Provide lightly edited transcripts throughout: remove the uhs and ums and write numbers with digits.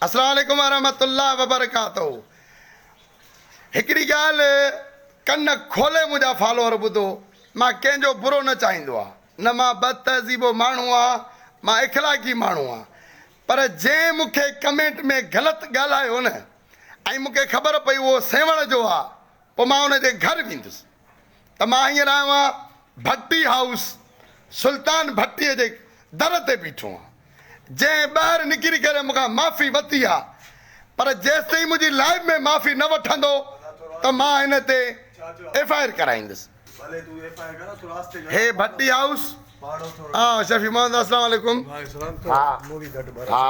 السلام عليڪم ورحمة الله وبرڪاته هڪڙي ڳالهه ڪن کولي منهنجا فالوور ٻڌو مان ڪنهن جو برو نه چاهيندو آ نه مان بد تهذيبو ماڻهو آ مان اخلاقي ماڻهو آ پر جنهن مون کي ڪمينٽ ۾ غلط ڳالهايو نه ۽ مون کي خبر پئي اهو سيوهڻ جو آ پوء مان ان جي گهر ويندس ته مان هينئر آيو آهيان ڀٽي هائوس سلطان ڀٽيء جي در تي بيٺو آهيان جنهن ٻاهر نڪري ڪري مون کان معافي وتي آ پر جيستائين منهنجي لائيو ۾ معافي نه وٺندو ته مان هن تي ايف I R ڪرائيندس. هي ڀٽي هائوس ها شفيع محمد السلام عليڪم ها ها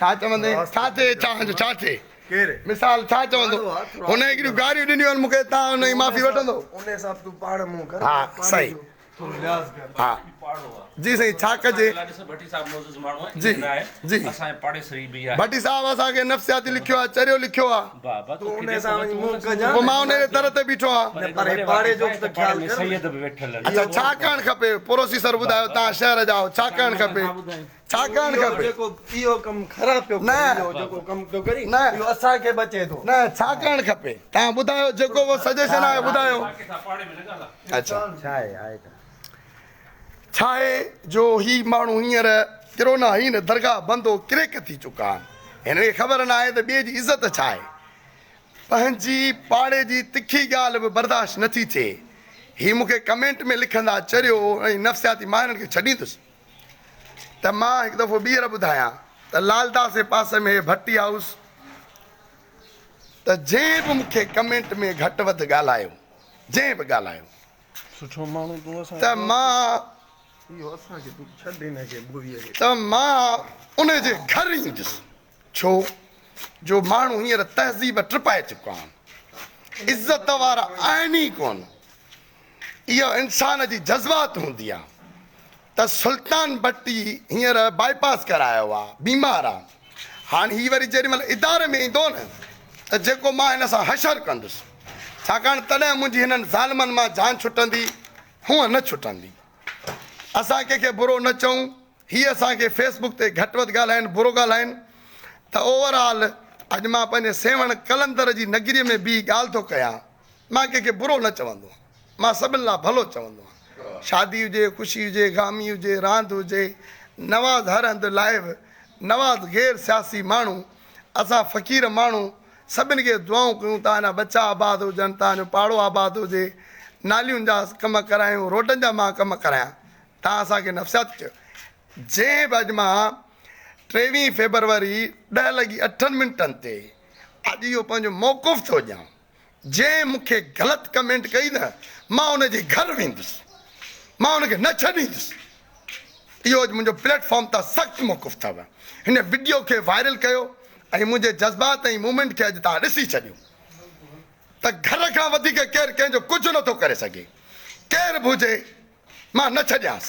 ڇا چوندين ڇا ٿئي ڇا ڇا ٿئي ڪير؟ مثال ڇا چوندو؟ هن هڪڙيون گاريون ڏنيون آهن مون کي تان ان جي معافي وٺندو؟ انهي سان تون پاڻ منهن ڪر ها صحيح ٿورو لحاظ ڪر. ها جي سائين ڇا ڪجي؟ ڀٽي صاحب معزز ماڻهو آهي جي جي اسان جي پاڙيسري به آهي. ڀٽي صاحب اسان کي نفسياتي لکيو آهي چريو لکيو آهي. بابا تون انهي سان وڃي منهن ڪجان. پوء مان انهي جي در تي بيٺو آهيان. نه پر هي پاڙي جو به ته خيال ڪر. سيد به ويٺل آهن. اڇا ڇا ڪرڻ کپي پروسيسر ٻڌايو تان شهر جا آهيو ڇا ڪرڻ کپي؟ ڇا ڪرڻ کپي؟ جيڪو اهو ڪم خراب پيو ڪري اهو جيڪو ڪم پيو ڪري اهو اسان کي بچي ٿو. نه ڇا ڪرڻ کپي توهان ٻڌايو جيڪو به سجيشن آهي ٻڌايو. اڇا ڇا آهي جو هي ماڻهو هينئر ڪرونا هين درگاهه بندو ڪريڪ ٿي چڪا آهن هنن کي خبر نه آهي ته ٻئي جي عزت ڇا آهي پنهنجي پاڙي جي تکي ڳالهه به برداشت نه ٿي ٿئي هي مون کي ڪمينٽ ۾ لکندا چريو ۽ نفسياتي ماهرن کي ڇڏيندس. ته مان هڪ دفعو ٻيهر ٻڌايان ته لالداس جي پاسي ۾ هي ڀٽي هائوس ته جنهن به مون کي ڪمينٽ ۾ گهٽ وڌ ڳالهايو جنهن به ڳالهايو سٺو ماڻهو تون اسان ته مان اهو اسان کي تون ڇڏ هن کي ٻوهيء کي ته مان ان جي گهر ايندس ڇو جو ماڻهو هينئر تهذيب ٽپائي چڪا آهن عزت وارا آهن ئي ڪونه اها انسان جي جذبات هوندي آ ته سلطان ڀٽي هينئر بائي پاس ڪرايو آ بيمار آ هاڻ هي وري جيڏي مهل اداري ۾ ايندو نه ته جيڪو مان هن سان حشر ڪندس ڇاڪاڻ تڏهن منهنجي هنن ظالمن مان جان ڇٽندي هونء نه ڇٽندي اسان ڪنهن کي برو نه چئون هي اسان کي فيس بڪ تي گهٽ وڌ ڳالهائن برو ڳالهائن ته اوور آل اڄ مان پنهنجي سيوهڻ قلندر جي نگري ۾ بيهي ڳالهه ٿو ڪيان مان ڪنهن کي برو نه چوندو آهيان مان سڀن لاء ڀلو چوندو آهيان شادي هجي خوشي هجي غامي هجي راند هجي نواز هر هنڌ لائيو نواز غير سياسي ماڻهو اسان فقير ماڻهو سڀن کي دعائون ڪيون تان جا ٻچا آباد هجن تان جو پاڙو آباد هجي نالين جا ڪم ڪرايون روڊن جا مان ڪم ڪرايان تان اسان کي نفسيات چيو جنهن به اڄ مان ٽيويهين فيبروري ڏهه لڳي اٺن منٽن تي اڄ اهو پنهنجو موقف ٿو ڏيان جنهن مون کي غلط ڪمينٽ ڪئي نه مان ان جي گهر ويندس مان ان کي نه ڇڏيندس اهو اڄ منهنجو پليٽ فارم تان سخت موقف اٿو هن وڊيو کي وائرل ڪيو ۽ منهنجي جذبات ۽ موومينٽ کي اڄ تان ڏسي ڇڏيو ته گهر کان وڌيڪ ڪير ڪنهن جو ڪجهه نٿو ڪري سگهي ڪير به هجي مان نه ڇڏيانس.